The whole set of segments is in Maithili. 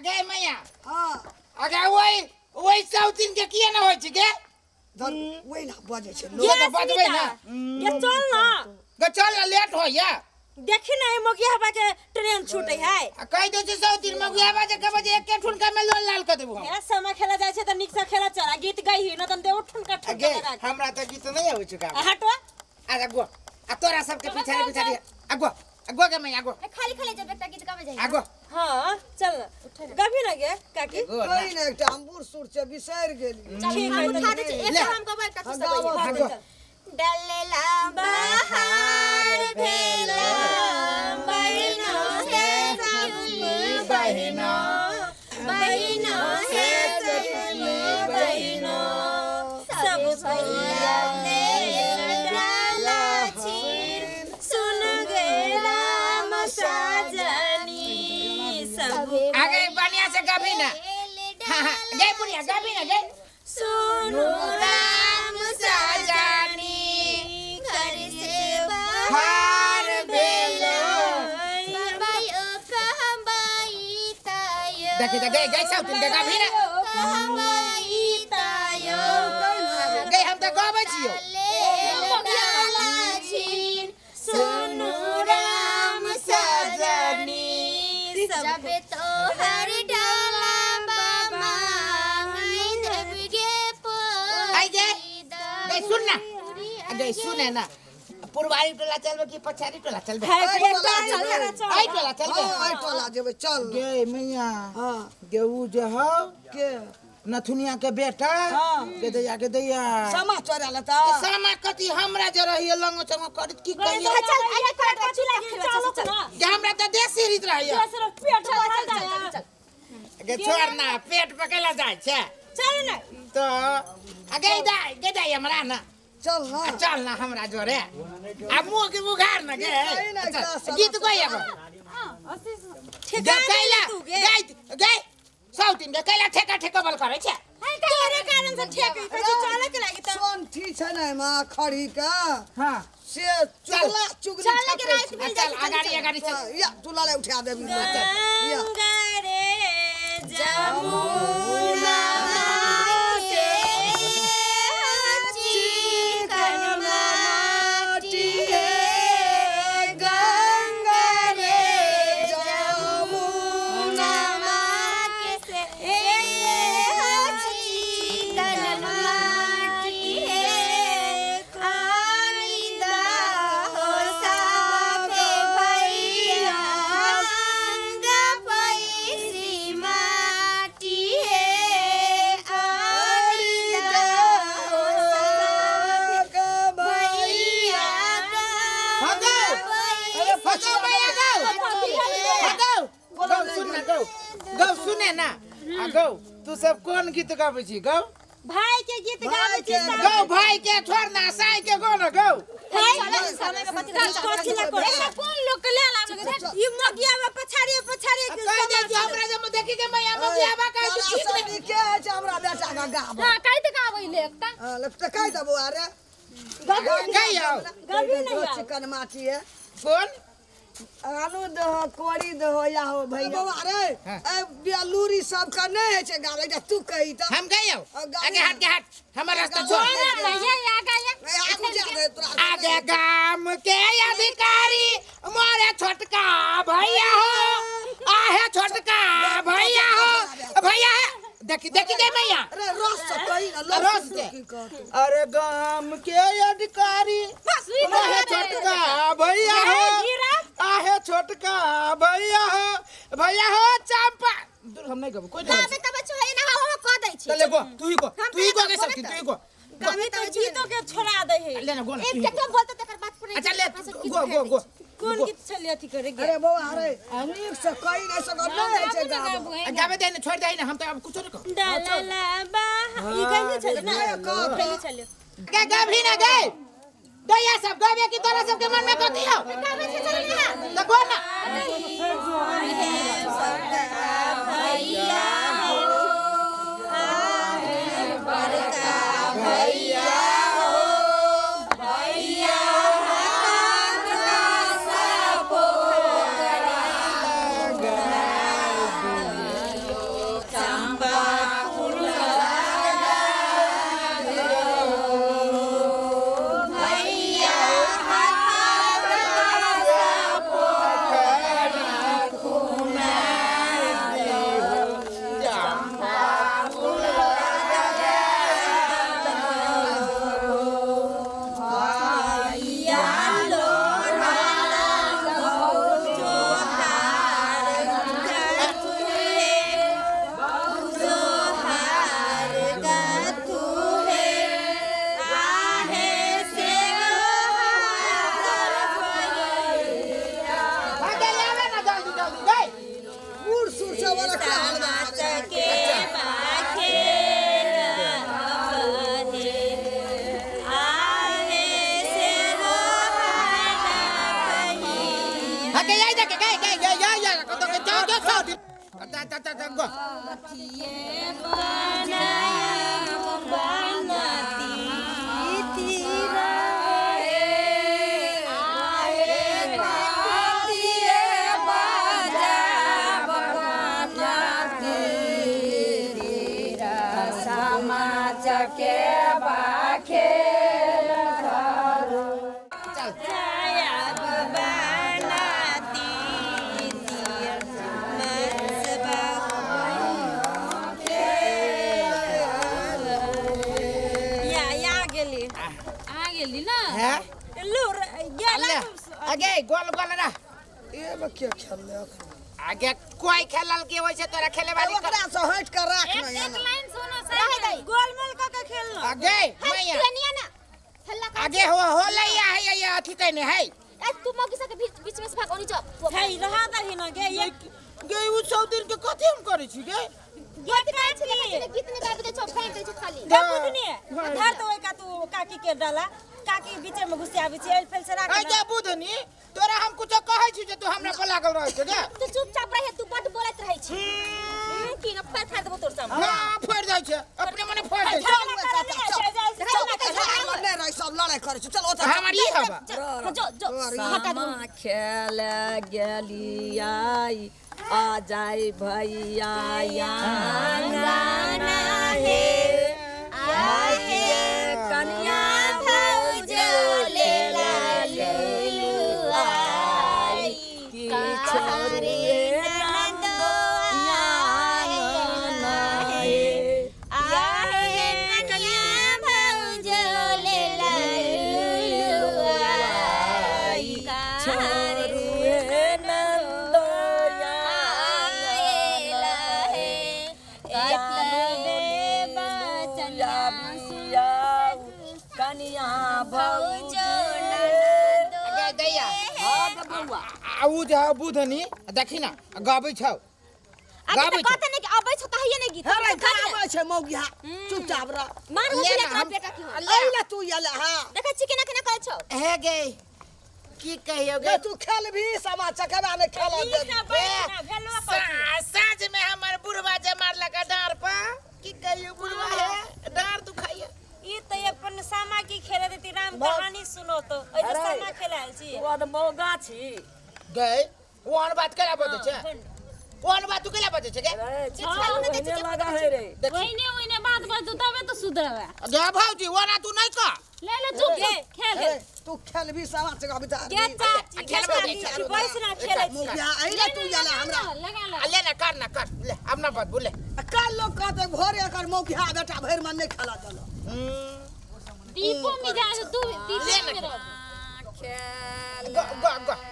गे मैया। हाँ। अगे ओइ ओइ साउथिन के किए न होइ छै गे? धर ओहि ना बजै छै ये तऽ बजबै ना। ये चल ना। गे चल ना, लेट होइया। देखी ना, ई मोगिया हवा के ट्रेन छूटे है। आ कहि दै छै साउथिन मगुआ बाजे के बजे एके ठुनका में लोल लाल क देबू हम। ए समय खेला जाइ छै त नीक से खेला चल, आ गीत गई न त देव ठुनका ठुनका गे लगा के। हमरा तऽ गीत नहि आबै छै गाबै। आ हटो। आ गो, आ तोरा सबके पिछाड़ी पिछाड़ी आ गो, आ गो गे मैया गो। ए, खाली खाली जब एकटा गीत गाबै जाइ। आ गो। हाँ चल गभी ना गे काकी। गो ना। कही ने एकटा हम बूढ़ सूढ़ छै, बिसरि गेलियै। चल, ठीक हम है, उठा दै छी, ले। एकटा हम गबै, एकटा तू हाँ, सब गइहे। गाबऽ। हाँ, गो। डलला बहार भेला बहिनो हे सखी बहिनो, बहिनो हे सखी बहिनो, सब भैया लेल डाला छीन, सुन गे राम साजनी सब। आगे बढ़िया से गभी ना। हाँ हाँ गे बुढ़िया गभी ना गे। सुनु राम साजनी, घर से बाहर भेलो बाबायो कहबाई तायो। देखी तऽ गे गे साउथिन के गभी ना। कहबाई तायो। गे हम तऽ गबै छियौ। लेल डाला छीन, सुनु राम सजनी, सब तोहर डाला बाबा गे। आई गे गे सुन ना, आ गे सुने ना, पुरवारी टोला चलबे कि पछाड़ी टोला चलबे? है एहि टोला चल जेबै। चल। एहि टोला चलबे। हाँ, एहि टोला जेबै, चल। गे मैया। हाँ। गे उ जे हौ के? नथुनिया के बेटा। हाँ। के दैया के दैया सामा चोरा लेता। सामा कथी, हमरा जे रहिए लंगो चंगो करत की कहिए। चल आइ कर, कथी लागी चलो चल। ना। गे हमरा तऽ देसी रीत रहिए। दोसर पेट चल बढ़ल चल जाय। चल चल। गे छोड़ ना, पेट पकेला जाइ छै। चल ना। तो आ गे दाइ, गे दाइ हमरा ना। चल ना। आ चल ना हमरा जोरे, आ मुँह के उघार ना गे। कही ना, चल, एकटा गीत गइए गो। ठेका गे कैला तू गे। गे गे साउथिन गे कैला ठेका ठेका बल करै छै। तोरे कारण से ठेक कहै छै चले के लागी त। सोनठी छै ने एहिमे खड़ी के। हाँ। से चुगला चुगली चल के ठकै राति छै। मिल चल जाइ छै। अगाडि अगाडि चल। या तू लाले उठा देबी। या। गंगा रे जमुना के चिकन माटी हे, गंगा रे जमुना के से चिकन माटी हे, आनी हो साफे भैया, गंगा पैसी माटी हे, आनी हो साफे भैया। हाँ गौ। अरे फसो भैया गौ। हाँ गौ, गौ सुन ना, गौ गौ सुने ना, आ गौ तू सब कोन गीत गाबै छी गौ? भाई के गीत गाबै छी। के। गौ भाई के छोड़ ना, साई के गो ना गौ। कथी ला करे? कोन लोग के ले लाबै? ई मगिया में पछाड़ी पछाड़ी आ कहि दै छी हमरा जे देखी के मैया मगिया बा कहै छी ठीक तोरा नहीं। के होइ छै हमरा बेटा के गाबऽ? हां, कहि त गाबै ले एकटा। हाँ, ले तऽ कहि देबौ। अरे गइयो। गभी नहीं आउ। चिकन माटी है। कोन? आलू दहो, कोरी दहो, या हो भैया बौआ रे। हाँ। ए बेलूरी सबके नहि होइ छै गाबै, एकटा तू कही तऽ। हम गइयो। आ, गाबै। आगे हट के हट, हमर रास्ता छोड़। भैया आगा या। ए, आगू जा दे तोरा। आगे गाम के अधिकारी मोरे छोटका भैया हो, आहे छोटका भैया हो, भैया है। देखी देखी गे मैया। अरे रस से कही ना। रस से। की कहतौ? अरे गाम के अधिकारी मोरे छोटका भैया हो, आहे छोटका भैया हो, भैया हो चंपा दूर, हम नहीं गबो कोई नहीं। गाबै त बच्चो है ना, हम कह दै छी। चले गो, तू ही गो, तू ही गो के सब, तू ही गो। कभी तो गीतो के छोड़ा दे है। ले ना, गो ना, तू ही एक गो। तो बोलते तकर बात पूरे। अच्छा ले गो गो गो। कोन गीत छलिए अथी करे गे? अरे बौआ रे, नीक से कही नहि सकल, नहि होइ छै गाबऽ। गाबे दे ना, छोड़ दे ना, हम तो अब कुछो नहीं कहो। डलला बा ई गइले छले ना? गइले छले। गे गभी ना गे दैया सब गबे की तोरा सबके मन में कथी हो? गाबै छै, चल ना। तो गो ना। भैया हो, भैया हो, भैया। गा या या गेली। आ गेली ना। हैं लू गेला। आगे गोल गोल ना। ए में के खेलले? आगे कोई खेलल के होय छै तोरा खेले वाली? ओकरा से हट के राख एक ना। एक लाइन सुनो सही। गोल मोल क के खेललो। आगे मैया सुनिया ना, हल्ला कर। आगे हो होले या है या अथी कहने है। ए, तू मौगी सब के बीच बीच में से भाग ओनी जो। हे, रहा दही ना गे एक। गे, उ 100 दिन के कथी हम करै छी गे? गीत गाय छै, गीत ने गाबे दे छौ, फेंक दे छौ खाली। गे बुधनी, धर तो ओइ का तू काकी के डाला, काकी बीचे में घुसी आबै छै, एल फेल से राख। आगे बुधनी, तोरा हम कुछो कहै छी जे तू हमरा पर लागल रहै छै गे। तू चुपचाप रहे, तू बड बोलैत रहै छी की न पैर फाड़ देबो तोर सामने। हां, फोड़ जाइ छै, अपने मने फोड़ जाइ छै। नहि रह, सब लड़ाइ करै छै, चल ओतऽ। हमर ई हवा। जो जो, हटा दो। सामा खेल गेलियै आ जाय भैया आंगना हे, आहे कनिया भौज लेला आई की छोड़िए नंदो आंगना हे, आहे कन्या भौज लेला आई छोड़िए नंदो आएला हे। कनिया भौज। आगे दैया। हाँ तऽ बौआ। आ उ जे हौ बुधनी, देखी ना, गाबै छौ। आगे गाबै तऽ छौ। कहते नहि कि अबै छौ तऽ हैये नहि गीत। हे रे, गाबै छै मौगिया, चुपचाप रह। मार ले ले ना, तोरा बेटा की हो। अइला तू अइला। हाँ। देखै छी केना केना करै छौ। हे गे, की कहियो गे? गे, तू खेल भी सामा चकेबा नहि खेल साँझ में हमर बुढ़वा जे मारलक डाँर पर, की कहियो बुढ़वा है, डाँर दुखाइया। ई त अपन सामा की खेले देती, राम कहानी सुनो तो ओइ जे अरे। सामा खेलायल छी। तू तऽ मौगा छी। गए, ओहन बात केला बजै छै? ओहन बात तू केला बजै छै गे? अरे, खेलू नहि दै ओहने छै, लगा है रे। देखी। ओहिने ओहिने बात बाजू तबे तो सुधरबे। गे भौजी, ओना तू नहि कह। ले ले, चुप चुप, खेल। अरे, तू खेल भी सामा चकेबा बिचार। गे चाची, गे खेलबे चाची, दै छै। बैस ना, खेलै छी। मौगिया, अइला तू अइला हमरा। लगा ले। आ ले ना, कर ना, कर ले, अब ना बात बोले। आ काल लोग कहते भोरे एकर मौगिया बेटा भरि मन नहि खेला देलक। दीपो में जा तू, दीपो ले ना। में रह। ग ग ग। आ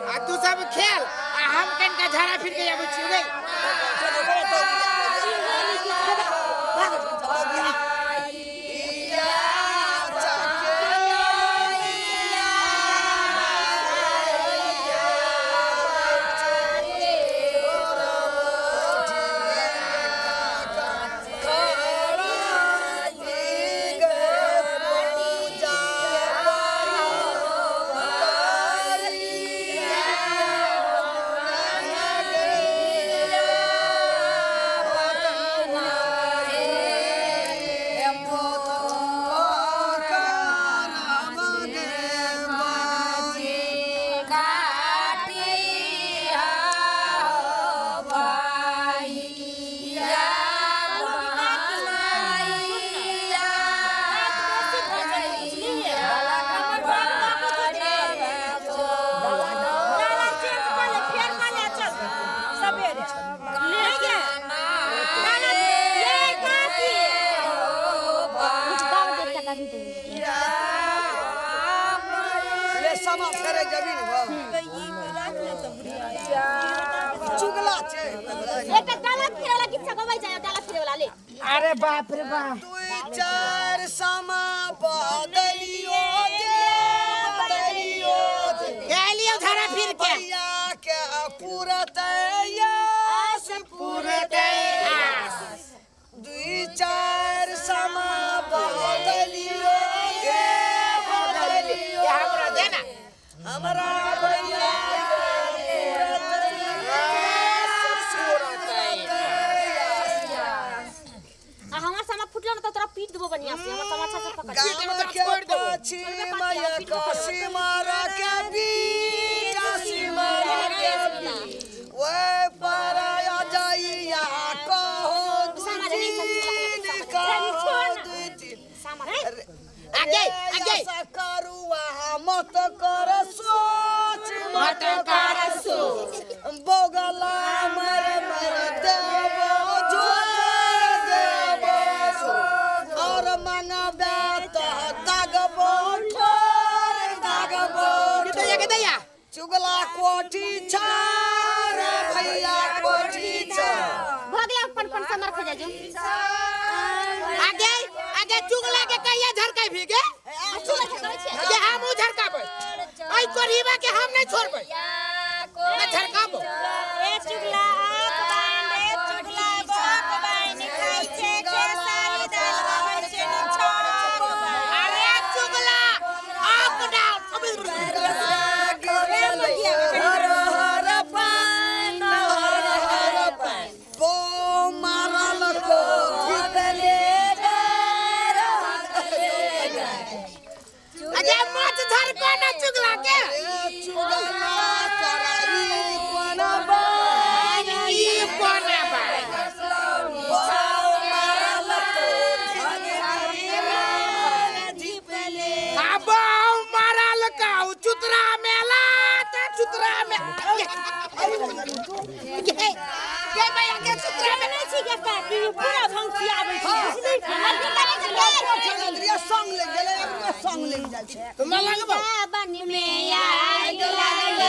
आ तू सब खेल आ हम कनका झाड़ा फिर के आबै छी गे। डाला चेंज कर ले, फेर कर ले, चल सबेरे नहीं गे डाला ये काकी ले समा फेरे जबी ने बाबू। चुगला छै। एकटा डाला फिरे वाला गीत सब गबै जाय, डाला फिरे वाला ले। अरे बाप रे बाप। दुई चार समा बदलियो दे, बदलियो दे। ए लियो झाड़ा फिर के। भैया के पूरतैयास, पूरतैयास। दुई चार समा बदलियो दे, बदलियो ये हमरा दे ना। हमरा भैया के पूरतैयास, पूरतैयास। आ हमर समा फुटलो न त तोरा पीट देबो बढ़िया से, हमर समा अच्छा से पकड़। गाम के पश्चिम कसीमारा के बीच, सीमारा के बीच ओए पर आ जाइया कहो दुई तीन, कहो दुई तीन। सामा आगे आगे। ऐसा करुआ मत कर सोच, मत कर सोच। बगला मर मर देबो जोर, देबो जोर। और मंगबे तो दागबो ठोर, दागबो के दैया के दैया। चुगला कोठी छार भैया कोठी छार। भ गेलै, अपन अपन समा रखे जाय जो। आगे आगे चुगला के कहिया झरकाई भी गे। चुगला झरकाबै छियै? गे हम उ झरकाबै। ऐ कोरीबा के हम नहीं छोड़बै। ना झरकाबो। ए चुगला आँख बाइन रे चुगला बक बाइन खाइ छै खेसारी दाल खाइ छै निछोड़ बाइन। अरे चुगला अप डाउन। हर हर पान, हर हर पान। बो मारल को भीतले। अरे मत झरको ना चुगला के। चुगला कराई कोना बाई, ई कोना बाई। बो मारल को भीतले। अब मारल काउ चुतरा मेला त चुतरा में के के भैया के चुतरा में नहीं छी गे काकी, पूरा भंगसियाबै छी बुझली। संग ले गेलै, अबरिया संग ले जाइ छै। तुम लगबो बन में आग लागल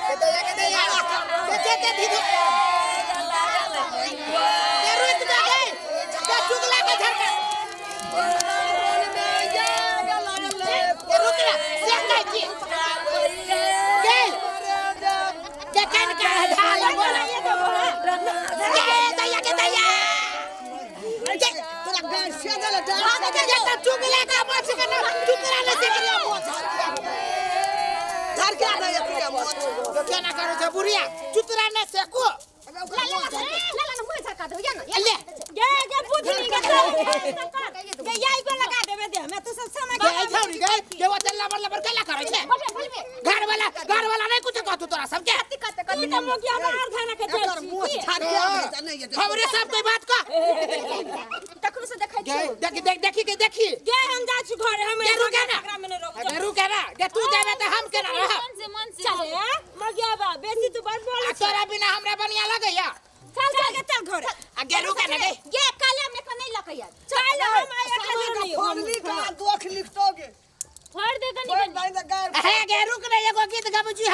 के दैया के दैया के के के धीधु के रुक जा गे के चुगला के झरका के रुक ना से कहै छी के के कन का ढाल बोला के दैया के दैया के तोरा गाय से देले। के के त चुगला का मछ के ना चुगला ने से करिया मोछ। धर के आ जा मोछ। तो केना करै छै बुढ़िया चुतरा ने सेको। ला ला ला ला ला, मुँह झरका देबो या ना। ले। गे गे बुझली गे चल गे, यही को लगा देबे दे हमे तू सब समय। के आई छौरी गे के ओते लबर लबर केला करै छै? बोलबे बोलबे। घर वाला घर वाला नहीं कुछ कहतू तोरा सबके। कते कथी का मोगिया हमरा आर धाना के एकर जाइ मोछ छी। झाड़ के आबै छै, नहि एतै। हमरे सब कोई बात कह। तखनो से देखै गे छियौ। देखी देख देखी के देखी। गे हम जाइ छी घरे, हम गे रुके ना। एकरा में नहि रहब। गे रुके ना गे, तू जाबे त हम केना रहब? मन से मन से चल ए।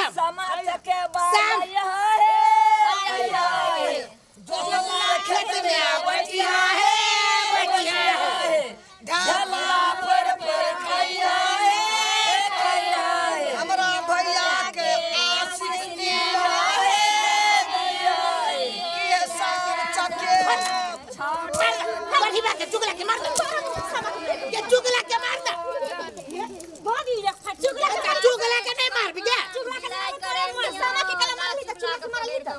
हम समा चकेबा साम। हे जोला खेत में बैठिया है बैठिया है ढाला पर पर खैया हे खैया हे हमरा भैया के आशीष दिया हे कि ये साम चके बढ़ी बा के चुगला के मार दे ये चुगला के मार दे भागी रे चुगला के चुगला के नहीं मार भी क्या चुगला के नहीं करे सामा के कला मारली त चुगला के मारली त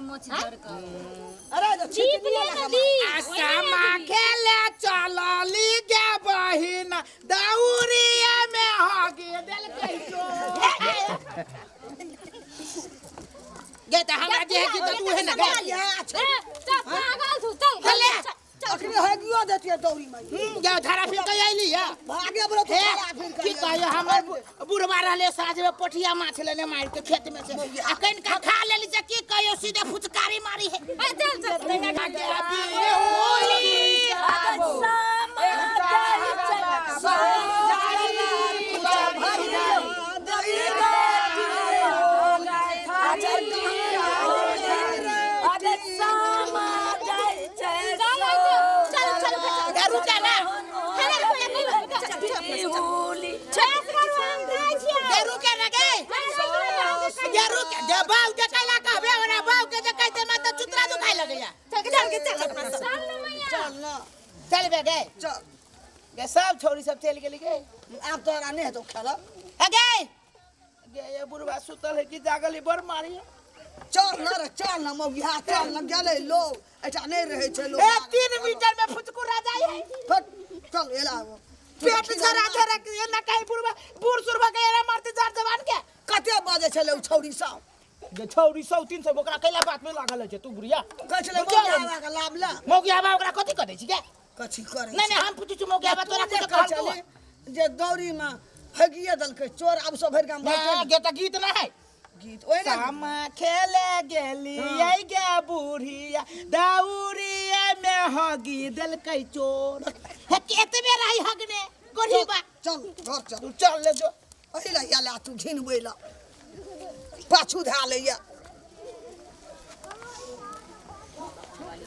अरे जो दीप ले ना दीप आसामा खेले चलली गे बहिन दौरिया में हगे देल कहियो गे त हमरा जे है कि त तू है ना गे ए, चल पागल छू चल चले। अखनी हेगियो देतियै दौरी में गे धारा फिर के आइली है भागे बरो तो हे फिर की कहियो हमर बुढ़वा रहले साँझ में पोठिया माछ लेने मार के खेत में से आ कनिका खा लेली से की कहियो सीधे फुचकारी मारी है ए, चल चल गे होली सामा चल चल गे रुके ना गे रुके ना गे गे रुके गे बाऊ के कैला कहबे ओना बाऊ के जे कहते मैं त चुतरा दुखाइ लगैया चल के चल अपना सब चल ना मैया चल ना चल बे गे चल गे सब छोरी सब चल गेली गे आब तोरा नहि हेतौ खेलब हे गे गे ये बुढ़वा सुतल है कि जागल है बड़ मारी है चल ना रे चल ना मौगिया चल ना गेलै लोग एहिठाम नहि रहै छै लोग ए 3 मीटर में फुचकुरा जाय है फट चल एला पेट झरा झरा के ये ना कहीं बुढ़वा बूढ़ सुरवा के एना मारते जार जवान के कते बाजै छलै ओ छौरी सब गे छौरी 100 300 ओकरा कैला बात में लागल है तू बुढ़िया कहै छलै बुझिया मौगिया के लाभ ला मौगिया बा ओकरा कथी करै छी गे कथी करै नहीं नहीं हम पूछै छी मौगिया बा तोरा तू कुछ जे कहल कहै तू छली जे दौरीमे हगिए देलकै चोर आब सब भरि गाम ना भरि गे त गीत ना है गीत ओहि ने सामा खेले गेली आई गे बुढ़िया दौरिया में हगी देलकै चोर हे के एतबे रही हगने गोढ़ी बा चल घर चल तू चल ले जो एहि ला या ला तू घिनबै ला पाछू धए लैया